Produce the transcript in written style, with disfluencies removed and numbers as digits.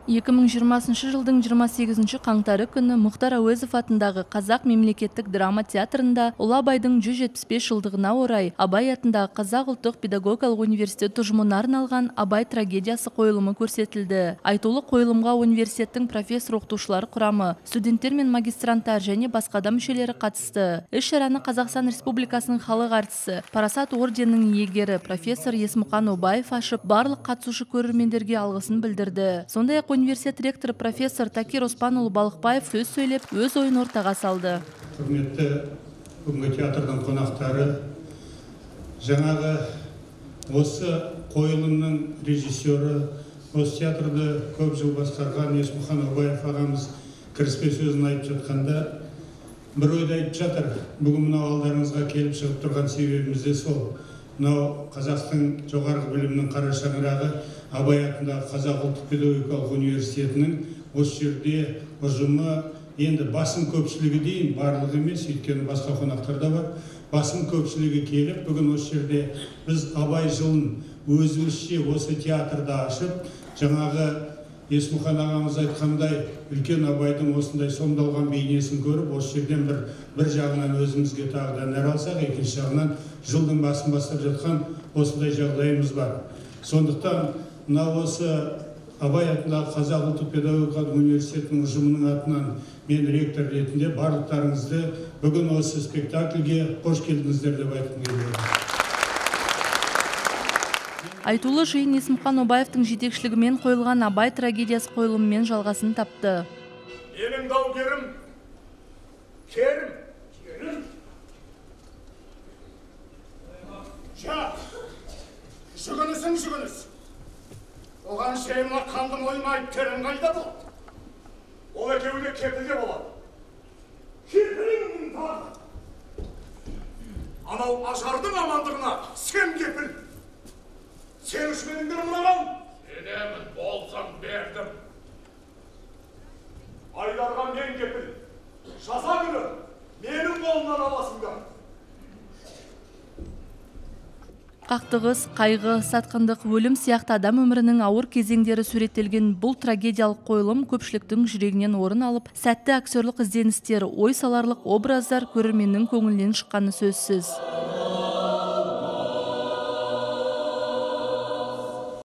2020 жылдың 28 қаңтары күні Мұхтар Әуезов атындағы Қазақ мемлекеттік драма театрында Ұлы Абайдың 175 жылдығына орай Абай атындағы Қазақ ұлттық педагогикалық университет ұжымына арналған Абай трагедиясы қойылымы көрсетілді. Айтулы қойылымға университеттің профессор-оқытушылар құрамы, студенттер мен магистранттар және басқа да мүшелері қатысты. Іс-шараны Қазақстан Республикасының халық әртісі, Парасат орденінің иегері профессор Есмұқан Обаев ашып, барлық қатысушы көрермендерге алғысын білдірді. Сондай-ақ университет ректоры профессор Такир Оспанұлы Балықбаев сөз сөйлеп, өз ойын ортаға салды. Құрметті бүгінгі театрдың қонақтары, жаңағы осы қойылымның режиссері, осы театрды көп жыл басқарған Есмұқан Обаев ағамыз кіріспе сөзін айтып жатқанда бір ойды айтып жатыр. Бүгін мынау алдарыңызға келіп шығып тұрған себебіміз де сол. Мынау қазақтың жоғарғы білімінің қара шаңырағы Абай атындағы Қазақ ұлттық педагогикалық университетінің осы жерде ұжымы, енді басым көпшілігі дейін, барлығы емес, өйткені басқа қонақтар да бар, басым көпшілігі келіп, бүгін осы жерде біз Абай жылын өзімізше осы театрда ашып, жаңағы Есмұқан ағамыз айтқандай, үлкен Абайдың осындай сомдалған бейнесін көріп, осы жерден бір жағынан өзімізге тағы да нәр алсақ, екінші жағынан жылдың басын бастап жатқан осындай жағдайымыз бар. Сондықтан мына осы Абай атындағы Қазақ ұлттық педагогикалық университетінің ұжымының атынан мен ректор ретінде барлықтарыңызды бүгін осы спектакльге қош келдіңіздер деп айтқым келеді. Айтулы жиын Есмұқан Обаевтың жетекшілігімен қойылған Абай трагедиясы қойылымымен жалғасын тапты. Менің даугерім Керім. Керім? Жа, жүгінісің жүгініс. Оған шейін мына қанды мойыма Керім қайда болды? Ол екеуі де кепілде болады. Кепіліңнің тағы. Анау ажардың амандығына сен кепіл. Сен үшменіңдер мынаған? Сенемін, болсам бердім. Айдарға мен кепіл. Жаза күні менің қолымнан аласыңдар. Қақтығыс, қайғы, сатқындық, өлім сияқты адам өмірінің ауыр кезеңдері суреттелген бұл трагедиялық қойылым көпшіліктің жүрегінен орын алып, сәтті актерлік ізденістер, ой саларлық образдар көрерменнің көңілінен шыққаны сөзсіз.